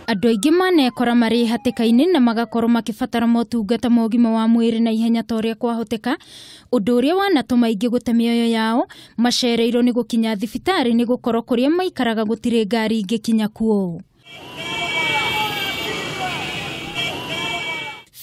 Andũ aingĩ manekora marĩ hatĩka-inĩ na magakorwo makĩbatara motungata ma ũgima wa mwĩrĩ na ihenya ta ũrĩa kwahoteka, ũndũ ũrĩa wanatũma aingĩ gũte mĩoyo yao macereirwo nĩ gũkinya thibitarĩ nĩ gũkorwo kũrĩa maikaraga gũtirĩ ngari ingĩkinya kuo.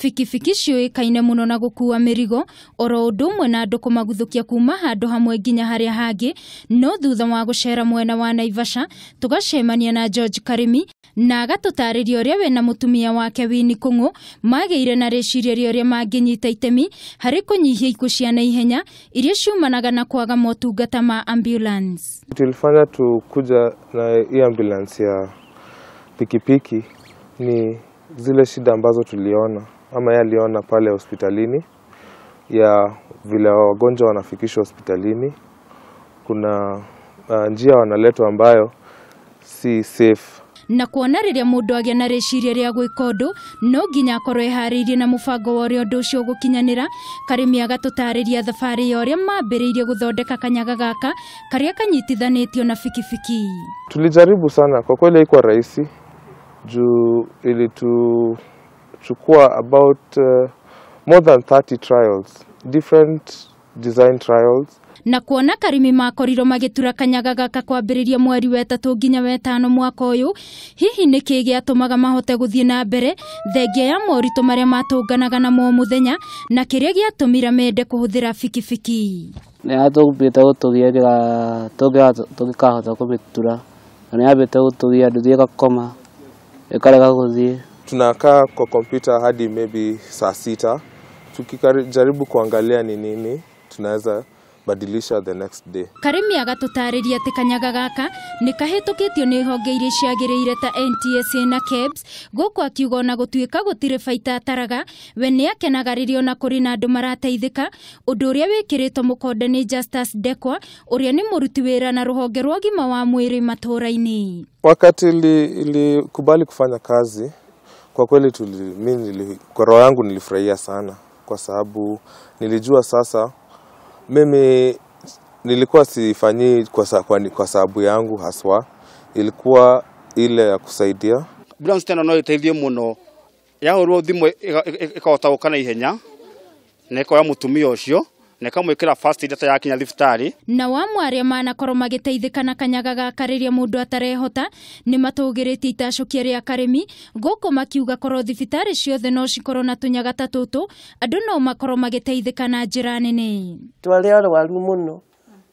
Bikibiki ciũĩkaine mũno na gũkua mĩrigo oro ũndũ ũmwe na andũ kũmaguthũkia kuma handũ hamwe nginya harĩa hangĩ, no thutha wa gũcera mwena wa Naivasha tũgacemania na George Karimi na agatũtarĩria ũrĩa we na mũtumia wake Winnie Kung'u magĩire na rĩciria rĩa ũrĩa mangĩnyita itemi harĩ kũnyihia ikuũ cia naihenya iria ciumanaga na kwaga motungata ma ambulance. Tulifanya tukuja na hii ambulance ya pikipiki ni zile shida ambazo tuliona ama yeye aliona pale hospitalini ya vile wagonjwa wanafikishwa hospitalini. Kuna njia wanaletwa ambayo si safe. Na kuona rĩrĩa mũndũ agĩa na rĩciria rĩa gwĩka ũndũ no nginya akorwo eharĩirie na mũbango wa ũrĩa ũndũ ũcio ũgũkinyanĩra. Karimi agatũtarĩria thabarĩ ya ũrĩa mambĩrĩirie gũthondeka kanyaga gaka karĩa kanyitithanĩtio na bikibiki. Tulijaribu sana, kwa kweli haikuwa rahisi juu ilituchukua about more than 30 trials, different design trials. Na kuona Karimi makorirwo magĩtura kanyaga gaka kwambĩrĩria mweri wa 3 nginya wa 5 mwaka ũyũ, hihi nĩkĩ gĩatũmaga mahote gũthiĩ na mbere thengia ya moritũ marĩa matũnganaga namo mũthenya na kĩrĩa gĩatũmire mende kũhũthĩra bikibiki? Nĩ yatũmbĩte gũtũgia tũngĩkahota kũmĩtura, na nĩ yambĩte gũtũgia ndũthiĩ ĩgakoma ĩkarega gũthiĩ. Tunakaa kwa kompyuta hadi maybe saa 6 tukijaribu kuangalia ni nini tunaweza badilisha the next day. Karimi agatũtarĩria atĩ kanyaga gaka nĩ kahĩtũkĩtio nĩ honge iria ciagĩrĩire ta NTSA na KEBS, gũkũ akiuga ona gũtuĩka gũtirĩ baita ataraga, we nĩ akenaga rĩrĩa ona kũrĩ na andũ marateithĩka, ũndũ ũrĩa wĩkĩrĩtwo mũkonde nĩ Justus Ndekwa ũrĩa nĩ mũruti wĩra na rũhonge rwa ũgima wa mwĩrĩ matũũra-inĩ. Wakati ilikubali kufanya kazi, kwa kweli kwa roho yangu nilifurahia sana kwa sababu nilijua sasa mimi nilikuwa sifanyi kwa sababu yangu haswa, ilikuwa ile ya kusaidia. Ambulance tena no iteithie muno yahurwo thimu ikahota gũka na ihenya na ĩkoya mũtumia ũcio na ĩkamwĩkĩra first aid atayakinya thibitarĩ. Na wamwe arĩa manakorwo magĩteithĩka na kanyaga gaka rĩrĩa mũndũ atarehota nĩ matũgĩrĩtie itacũkia rĩa Karimi, gũkũ makiuga korwo thibitarĩ ciothe no cikorwo na tũnyaga ta tũtũ andũ no makorwo magĩteithĩka na njĩra nene. Twarĩ arwaru mũno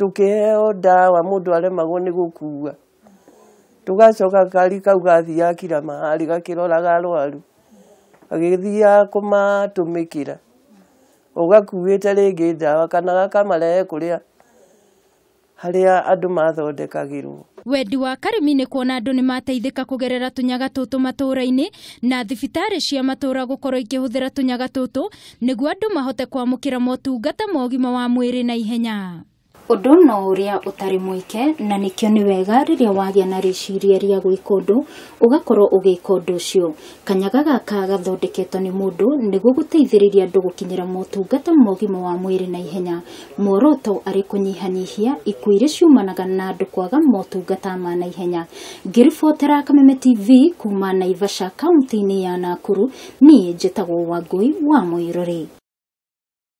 tũkĩheo ndawa mũndũ aremagwo nĩ gũkua, tũgacoka kari kau gathiaga kila mahali gakĩroraga arwaru gagĩthiaga kũmatũmĩkĩra ũgakuĩte rĩngĩ ndawa kana gakamarehe kũrĩa harĩa andũ mathondekagĩrwo. Wendi wa Karimi nĩ kuona andũ nĩ mateithĩka kũgerera tũnyaga tũtũ matũũra-inĩ na thibitarĩ cia matũũra gũkorwo ikĩhũthĩra tũnyaga tũtũ nĩguo andũ mahote kwamũkĩra motungata ma ũgima wa mwĩrĩ na ihenya. Ũndũ no ũrĩa ũtarĩ mwĩke na nĩkĩo nĩ wega rĩrĩa wagĩa na rĩciria rĩa gwĩka ũndũ ũgakorwo ũgĩka ũndũ ũcio. Kanyaga gaka gathondeketwo nĩ mũndũ nĩguo gũteithĩrĩria andũ gũkinyĩra motungata ma ũgima wa mwĩrĩ na ihenya, muoroto arĩ kũnyihanyihia ikuũ iria ciumanaga na andũ kwaga motungata ma naihenya. Ngĩribotera Kameme TV kuma Naivasha kaunti-inĩ ya Nakuru, niĩ njĩtagwo Wangũi wa Mũirũrĩ.